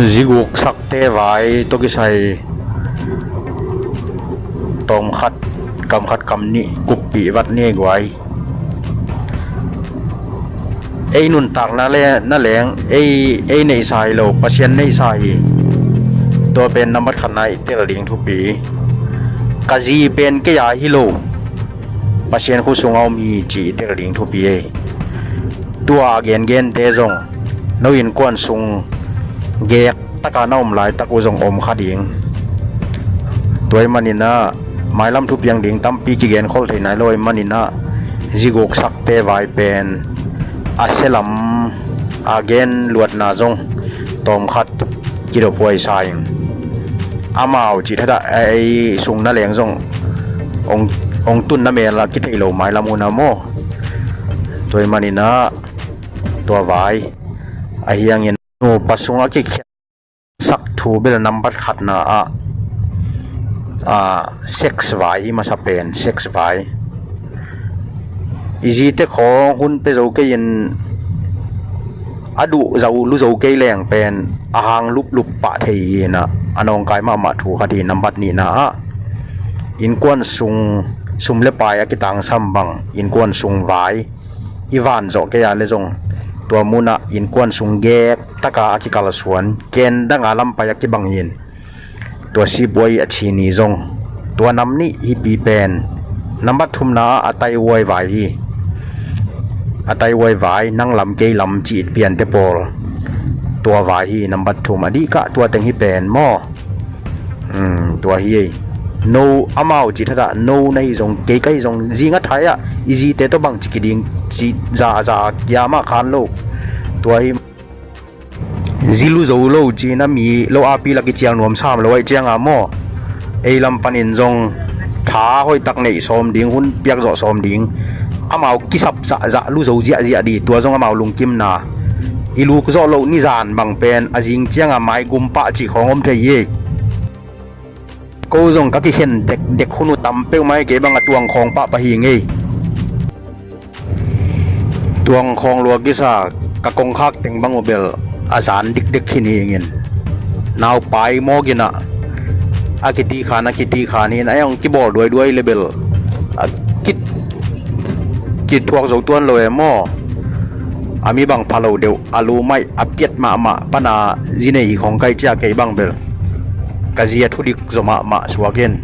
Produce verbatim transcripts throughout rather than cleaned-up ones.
Ziguk sakte vai tawh kisai tawmkhat, kamkhat kamnih kuppih vat ni ei guai. Ei nuntakna le na leng ei, ei neihsa hi lo, Pasian neihsa hi. Tua pen nambat khatna i tel ding thupi. Ka zi pen kei a hi lo, Pasian khut sungah om hi ci i tel ding thupi ei. Tua a gengente zong no innkuan sung gek taka na om laitak uh zong om kha ding. Tua ahih maninah mailam thupiang ding tampi kigenkhol thei nai lo ahih maninah ziguk sakte vai pen a sialam a gen luatna zong tawmkhat kidophuai sa ing. Amau cih thatah ei sung na leng zong ong, ong tunna mel a kithei lo mailam hun a maw. Tua ahih maninah tua vai ahi hangin nupa sung a kikhiat sak thu bel nambat khatna ah, ah, sex vai hi masa pen, sex vai. I zite khawng hun pia zo kei in a duh zo lu zo kei leng pen a hang luplup pah thei hi inah a nawngkai mahmah thu khat hi. Nambat nihna ah innkuan sung sum le pai a kitangsam bang innkuan sung vai i van zawh kei a le zong tua munah innkuan sung gek taka a kikalsuan ken danga lampai a kibang hin. Tua sipuai a thi ni zong tua nam nih hipi pen nambat thumna ah a taihuai vai hi. A taihuai vai nang lam kei lam ci it piante pawl tua vai hi. Nambat thum a dihkah tua teng hi pen maw. Tua hi ei. No amau cih thatah no na hi zong kei ka hi zong zinga thai ah i zite tawh bang ci kiding ci za a za a kia mah khan lo. Tua hi. Zi lu zo lo cina mi lo api lak i cial nuam sam lo aih cianga maw. Ei lam panin zong tha hoihtak neih sawm ding, hun piak zawh sawm ding. Amau kisap zahzah lu zo ziahziah di, tua zong amau lungkimna. I luk zawh loh nizan bang pen a zing cianga maigum pah cih khawng om thei hi. Ko zong ka kikhen dekdek hun uh tam peuhmah hi. Kei bang a tuangkhawng pahpah hi ngei. Tuangkhawng lua kisa ka kongkhak teng bang uh bel a zan dikdek khin hi ingin. Naupai mawginah a kitikhan a kitikhan hin a hong kibawl duaiduai le bel a kit kithuak zo tuan lo e maw. A mi bang pha lo deuh a lu maih a piat mahmah pana zi nei hi khong kai cia kei bang bel ka zi a thudik zaw mahmah suak in.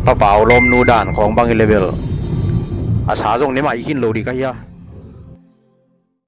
Papau lawmnu dan khawng bang hi le bel a sa zong ne mah i khin lo dik a hia.